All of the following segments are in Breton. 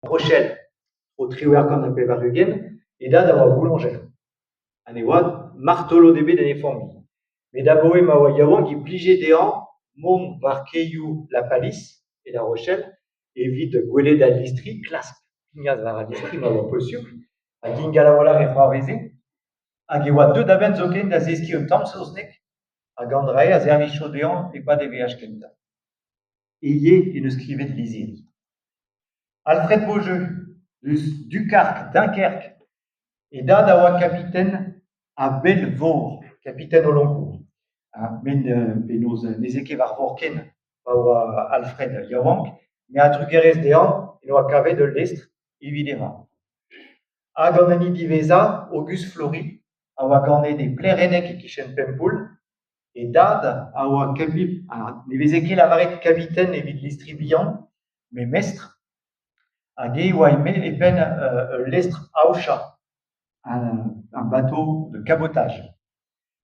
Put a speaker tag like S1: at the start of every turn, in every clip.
S1: Rochelle, o 98, e dad a oa bouloñjer ha ne oa martolod ebet en e familh. Met abaoe ma oa yaouank e plije dezhañ mont war kaeioù La Pallice e La Rochelle evit gwelet al listri, klask pignat war al listri ma oa posupl hag ingal a-walc'h e c'hoarveze. Hag e oa deuet a-benn zoken da zeskiñ un tamm saozneg hag an dra-se a servijo dezhañ e-pad e veaj kentañ. Ivez en deus skrivet lizhiri. Alfred Beaujeu, eus Dukark, Dunkerque. E dad a oa kabiten a-bell vor, kabiten au long cours. Met penaos n'ez ae ket war vor ken pa oa Alfred yaouank met a-drugarez dezhañ en doa kavet ul lestr evit e vab. Hag an hini diwezhañ, Auguste Flory, a oa ganet e Plereneg e-kichen Pempoull. E dad a oa ne veze ket lavaret kabiten evit listri bihan met mestr. Hag eñ e oa e penn ul lestr aochañ, un bateau de cabotage.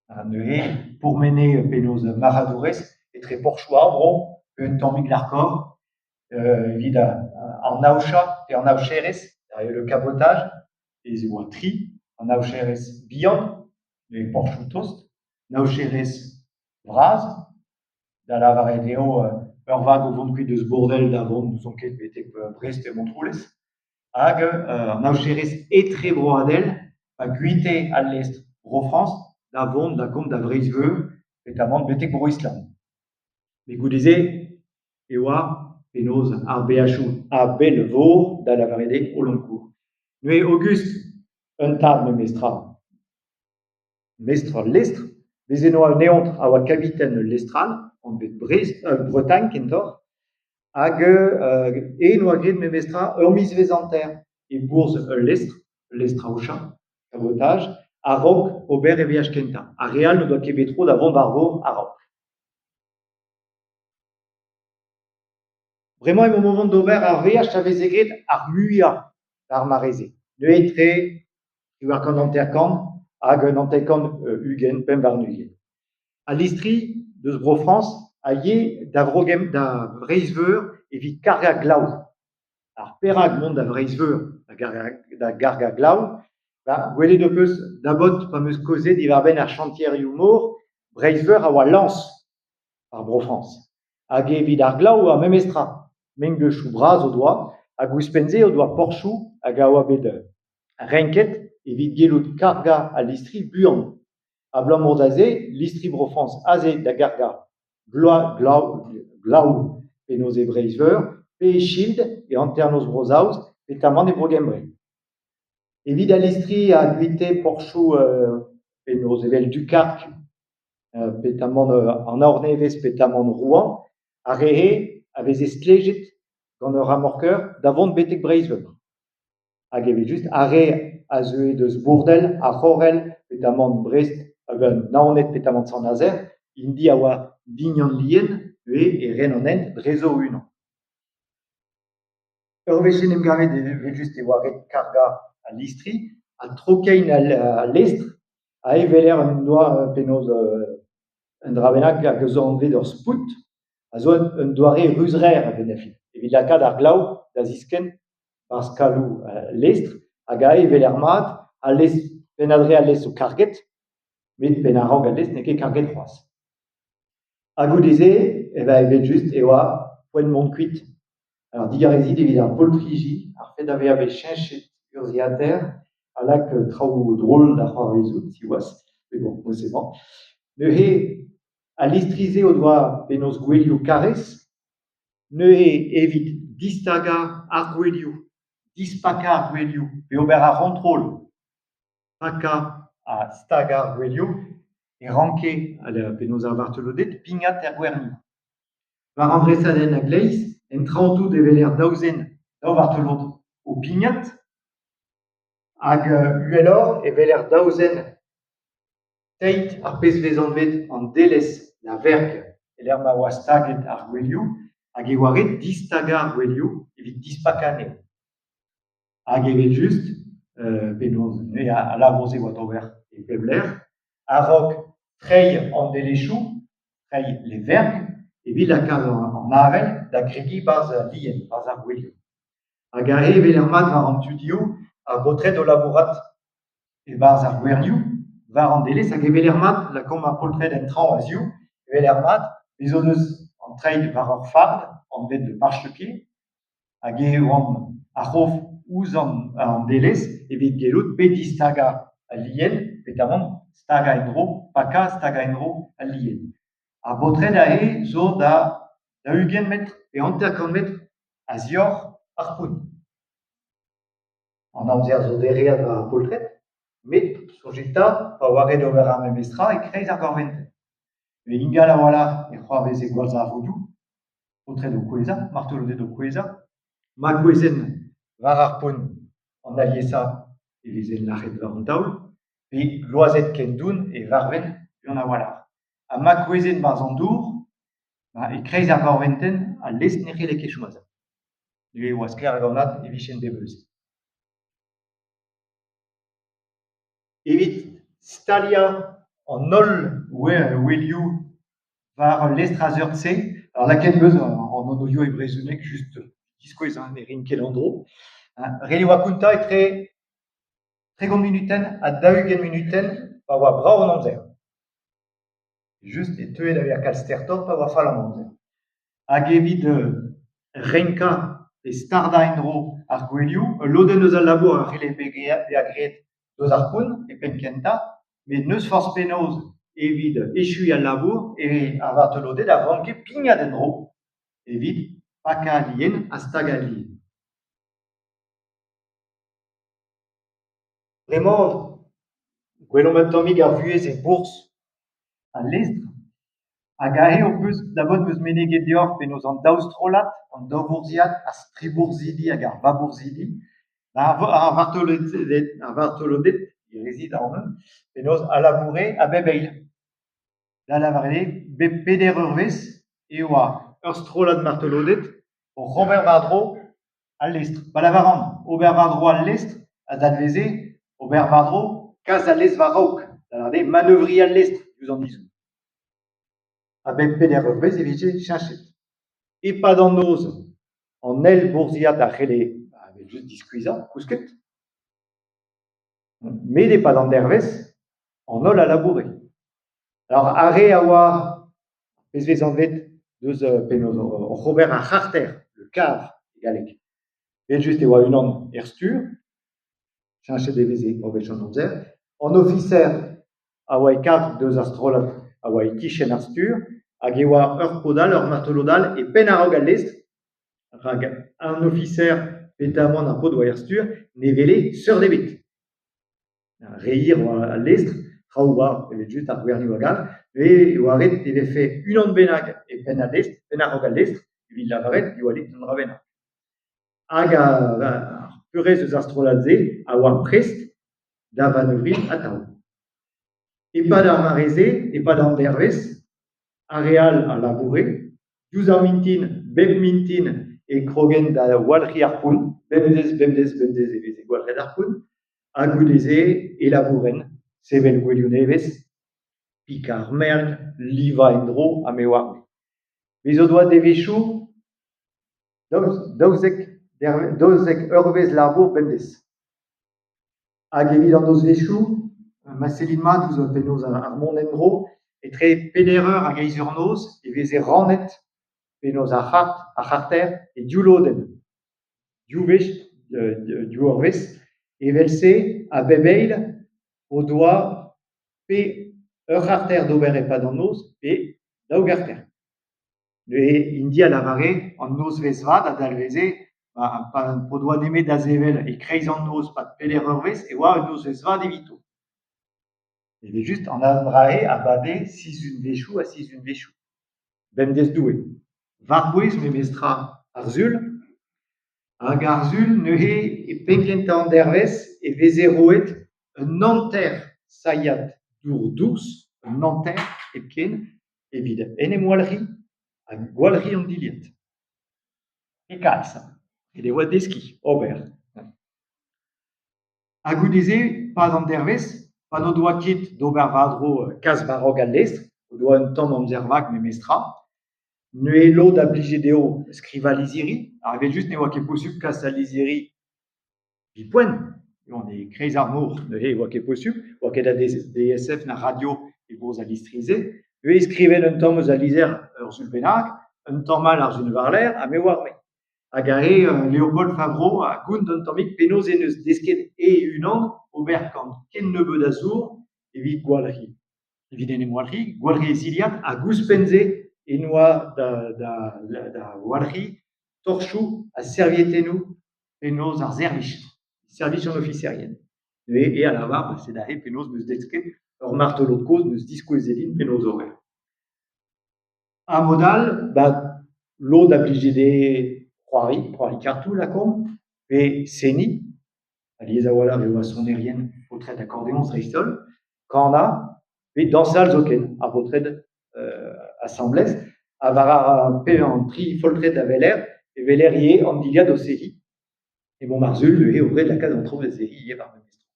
S1: Ha neuze e pourmene penaos marc'hadourezh etre porzhioù ar vro pe un tammig larkoc'h evit an aochañ pe an aocherezh, le cabotage, ez e oa tri, an aocherezh bihan e porzhioù tost, an aocherezh vras, da lavaret eo ur vag o vont kuit eus Bourdel da vont n'ouzon ket betek Brest pe Montroulez, hag an aocherezh etrebroadel a guitae al lestr Bro-Frañs da vont da gont da Vreizh-Veur peotramant betek Bro-Island. Met goude-se e oa penaos ar beajoù a-bell vor da lavaret eo au long cours. Neuze Auguste, un tad memestra, mestr ul lestr, bez' en doa un eontr a oa kabiten ul lestr all, anvet Brest Bretagne kentoc'h, hag eñ 'noa graet memestra ur mizvezh hanter e-bourzh ul lestr, ul lestr aochañ, cabotage, a-raok ober e veaj kentañ. Ar re all n'o doa ket bet tro da vont war vor a-raok. Bremañ emaomp o vont d'ober ar veaj a veze graet ar muiañ d'ar mare-se. Neuze etre 50 hag un hanter-kant 20, 25. Al listri eus Bro-Frañs a yee da Vro-Gembre da Vreizh-Veur evit kargañ glaou. Ar perak mont da Vreizh-Veur da gargañ glaou ? Gwelet ho peus dabot pa 'm eus kaozeet diwar-benn ar chantierioù-mor, Breizh-Veur a oa lañs ar Bro-Frañs. Hag evit ar glaou e oa memes tra. Mengleuzioù bras o doa hag ouzhpenn-se o doa porzhioù hag a oa bet renket evit gellout kargañ al listri buan. Abalamour da se, listri Bro-Frañs aze da gargañ glaou penaos e Breizh-Veur pe e Shield e hanternoz Bro-Saoz peotramant e Bro-Gembre. Evit al listri a guitae porzhioù penaos evel Dukark peotramant an Aour-Nevez peotramant Rouen, ar re-se a veze stlejet gant ur ramorkeur da vont betek Breizh-Veur. Hag evel-just ar re a zeue deus Bourdel, ar C'horel, peotramant Brest, Naoned peotramant Sant-Nazer, int-i a oa dignan lien ivez e ren an hent drezo o-unan. Ur wech en em gavet evel-just e oa ret kargañ al listri ha tro-kein al lestr ha e weler un doa penaos un dra bennak hag a zo anvet ur spout a zo un doare ruzrer a-benn ar fin evit lakaat ar glav da ziskenn barzh kaloù al lestr hag aze e weler mat al lestr penn-adre al lestr zo karget met penn-a-raok al lestr n'eo ket karget c'hoazh. Ha goude-se evel-just e oa poent mont kuit. Alors digarezit evit ar poltriji, ar fed da vezañ bet cheñchet urzhiataer a lak traoù drol da c'hoarvezout siwazh, met bon mod-se emañ. Neuze al listri-se o doa penaos gouelioù karrez, neuze evit distagañ ar gouelioù, dispakañ ar gouelioù pe ober ar c'hontrol, pakañ ha stagañ ar gouelioù e ranke penaos ar vartoloded pignat er gwernioù. War an dresadenn a-gleiz, en traoñ-tout e weler daou zen, daou vartolod o pignat hag uheloc'h e weler daou zen teiñ ar pezh 'vez anvet an delez, la vergue, e-lec'h ma oa staget ar gouelioù hag e oa ret distagañ ar gouelioù evit dispakañ anezho. Hag evel-just, penaos al labour-se 'oa d'ober e pep lec'h, a-raok treiñ an delezioù, treiñ les vergues, evit lakaat an avel da gregiñ 'barzh al lien, 'barzh ar gouelioù. Hag aze e weler mat war an tu dehoù ar baotred o labourat e-barzh ar gwernioù war an delez hag e weler mat, lakaomp ar poltred en traoñ a-ziv, e weler mat bez' o deus an treid war ur fard anvet le marchepied hag e oant ar c'hof ouzh an delez evit gellout pe distagañ al lien peotramant stagañ en-dro, pakañ stagañ en-dro al lien. Ar baotred aze zo da 20 metr pe 50 metr a-zioc'h ar pont. An amzer zo dereat war ar poltred met soñjit 'ta pa oa ret ober ar memes tra e-kreiz ar gorventenn. Met ingal a-walc'h e c'hoarveze gwallzarvoudoù, paotred o kouezhañ, martoloded o kouezhañ. Ma kouezhent war ar pont an aliesañ e vezent lazhet war an daol pe gloazet ken don e varvent buan a-walc'h. Ha ma kouezhent 'barzh an dour, e-kreiz ar gorventenn al lestr ne c'helle ket chom a-sav. Neuze e oa sklaer hag anat e vijent bet beuzet. Evit staliañ an holl ouelioù war ul lestr a seurt-se, alors lakaet 'm eus an anvioù e brezhoneg just diskouez ne rin ket an dro. Ret e oa kontañ etre 30 munutenn ha 40 munutenn pa oa brav an amzer. Just e teue da vezañ kalz stertoc'h pa oa fall an amzer. Hag evit renkañ pe stardañ en-dro ar gouelioù, ul lodenn eus al labour a c'helle bezañ graet eus ar pont e penn-kentañ met n'eus forzh penaos evit echuiñ al labour e ar vartoloded a ranke pignat en-dro evit pakañ al lien ha stagañ al lien. Bremañ gwelomp un tammig ar vuhez e-bourzh al lestr. Hag aze ho peus da vat 'm eus meneget deoc'h penaos an daou strollad, an daou vourzhiad, ar stribourzhidi hag ar babourzhidi, ar vartoloded, direzit ac'hanon, penaos a laboure a bep eil. Da lavaret eo bep peder eurvezh e oa ur strollad martoloded oc'h ober war-dro al lestr. Pa lavaran ober war-dro al lestr a dalveze ober war-dro kas al lestr war-raok, da lavaret eo manevriñ al lestr diouzh an izili. A-bep peder eurvezh e vije cheñchet. E-pad an noz, an eil bourzhiad a c'helle evel-just diskuizhañ, kousket. Met e-pad an dervezh, an holl a laboure. Alors ar re a oa pezh 'vez anvet deus penaos oc'h ober ar c'harter, le quart e galleg. Evel-just e oa unan er stur, cheñchet e veze ur wech an amzer. An ofiser a oa e karg deus ar strollad a oa e-kichen ar stur hag e oa ur paotr all, ur martolod all e penn a-raok al lestr rak an ofiser petamant ar paotr a oa er stur ne wele seurt ebet. Re hir oa al lestr, traoù oa evel-just ar gwernioù hag all, met e oa ret e vefe unan bennak e penn al lestr, penn a-raok al lestr evit lavaret diwallit un dra bennak. Hag ar peurrest eus ar strollad-se a oa prest da vanevriñ atav. E-pad ar mare-se, e-pad an dervezh, ar re all a laboure. Diouzh ar mintin, bep mintin e krogent da walc'hiñ ar pont. Bemdez, bemdez, bemdez e veze gwalc'het ar pont. Ha goude-se e labourent, sevel gouelioù nevez, pikañ ar mergl, livañ en-dro ha me 'oar-me. Bez' o doa devezhioù 12 eurvezh labour bemdez. Hag evit an nozvezhioù, ma sellit mat ouzh penaos ar mont en-dro, etre peder eur hag eizh eur noz e veze rannet penaos ar c'hart, ar c'harter e div lodenn. Div wech, div eurvezh. Evel-se, a bep eil o doa pe ur c'harter d'ober e-pad an noz pe daou garter. Neuze int-i a lavare an nozvezh vat a dalveze pa p'o doa nemet da sevel e-kreiz an noz 'pad peder eurvezh e oa un nozvezh vat evito. Evel-just an dra-se a bade sizhunvezhioù ha sizhunvezhioù. Bemdez-Doue. War-bouez memestra ar Sul. Hag ar Sul neuze e penn-kentañ an dervezh e veze roet un hanter sailhad dour dous, un hanter hepken, evit en em walc'hiñ ha gwalc'hiñ an dilhad. E kalz. Ret e oa deskiñ ober. Ha goude-se, 'pad an dervezh, pa n'o doa ket d'ober war-dro kas war-raok al lestr, o doa un tamm amzer vak memestra, Neuze lod a blije dezho skrivañ lizhiri, hag evel-just ne oa ket posupl kas al lizhiri evit poent, e oant e-kreiz ar mor neuze ne oa ket posupl, ne oa ket a DSF na radio e-bourzh al listri-se. Neuze e skrivent un tamm eus al lizher ur sizhun bennak, un tamm all ar sizhun war-lerc'h ha me 'oar-me. Hag aze Léopold Favereau a gont un tammig penaos en deus desket e-unan ober gant ken nebeut a zour evit gwalc'hiñ, evit en em walc'hiñ, gwalc'hiñ e zilhad hag ouzhpenn-se en doa da walc'hiñ torchoù ha servietennoù penaos ar servij, servij an ofiserien. Neuze eñ a lavar sed aze penaos 'm eus desket, ur martolod kozh en deus diskouezet din penaos ober. Ha mod all lod a blije dezhe c'hoari, c'hoari kartoù lakaomp pe seniñ, alies a-walc'h e oa sonerien, paotred akordeoñs dreist-holl, kanañ pe dañsal zoken, ar baotred asambles ha war an tri foltred a weler e weler ivez an dilhad o sec'hiñ. Emaomp ar Sul neuze eo ret lakaat an traoù da sec'hiñ ivez war memes tro.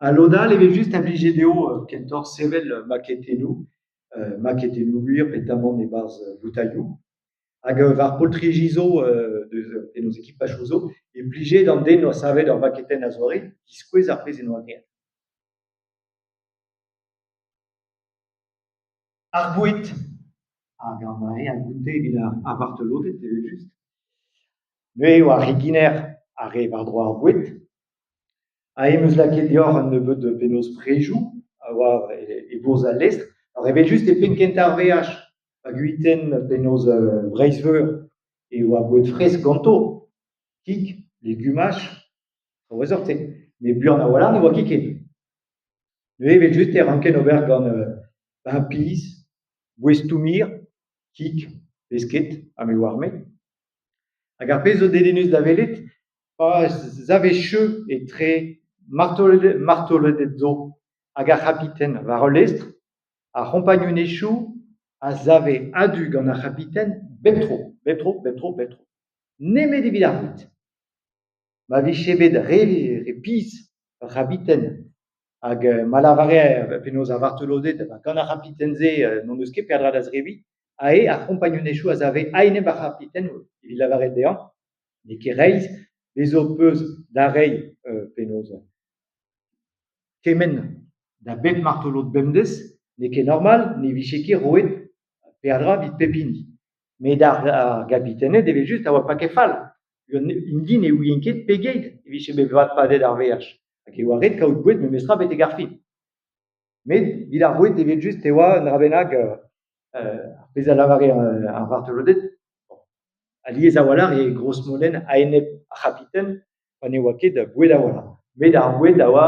S1: Ha lod all evel-just a blije dezho kentoc'h sevel maketennoù, maketennoù gwir peotramant e-barzh boutailhoù. Hag war poltriji zo deus penaos ekipajoù zo e plije d'an den 'noa savet ur vaketenn a-zoare diskouez ar pezh en doa graet. Ar boued hag an dra-se a gonte evit ar vartoloded evel-just. Me eo ar c'heginer a rae war-dro ar boued. Aze 'm eus lakaet deoc'h un nebeud penaos predoù a oa e-bourzh al lestr. Hag evel-just e penn-kentañ ar veaj pa guitaent penaos Breizh-Veur e oa boued fresk ganto, kig, legumaj, traoù a seurt-se. Met buan a-walc'h ne oa ket ken. Neuze evel-just e ranken ober gant pain-piz, boestoù-mir, kig, pesked ha me 'oar-me. Hag ar pezh zo dedennus da welet pa save cheu etre martoloded zo hag ar c'habiten war ul lestr, ar c'hompagnunezhioù a save a-du gant ar c'habiten bep tro, bep tro, bep tro, bep tro. Nemet evit ar boued. Ma vije bet re pizh ur c'habiten hag ma lavare penaos ar vartoloded gant ar c'habiten-se n'hon eus ket peadra da zebriñ, aze ar c'hompagnunezhioù a save a-enep ar c'habiten evit lavaret dezhañ n'eo ket reizh, bez ho peus da reiñ penaos kement da bep martolod bemdez, n'eo ket normal ne vije ket roet peadra evit pep hini. Met ar gabitened evel-just a oa paket fall int-i ne ouient ket pegeit e vije bet padet ar veaj hag e oa ret kaout boued memestra betek ar fin. Met evit ar boued evel-just e oa un dra bennak ar pezh a lavare ar vartoloded, alies a-walc'h e grosmolenn a-enep ar c'habiten pa ne oa ket boued a-walc'h. Met ar boued a oa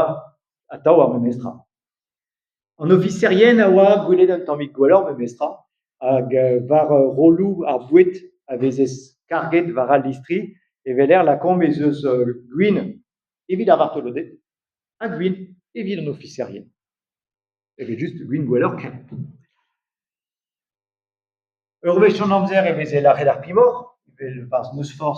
S1: atav ar memes tra. An ofiserien a oa gwelet un tammig gwelloc'h memestra hag war rolloù ar boued a veze karget war al listri e weler lakaomp ez eus gwin evit ar vartoloded ha gwin evit an ofiserien. Evel-just gwin gwelloc'h ken. Ur wech an amzer e veze lazhet ar pemoc'h evel 'barzh n'eus forzh.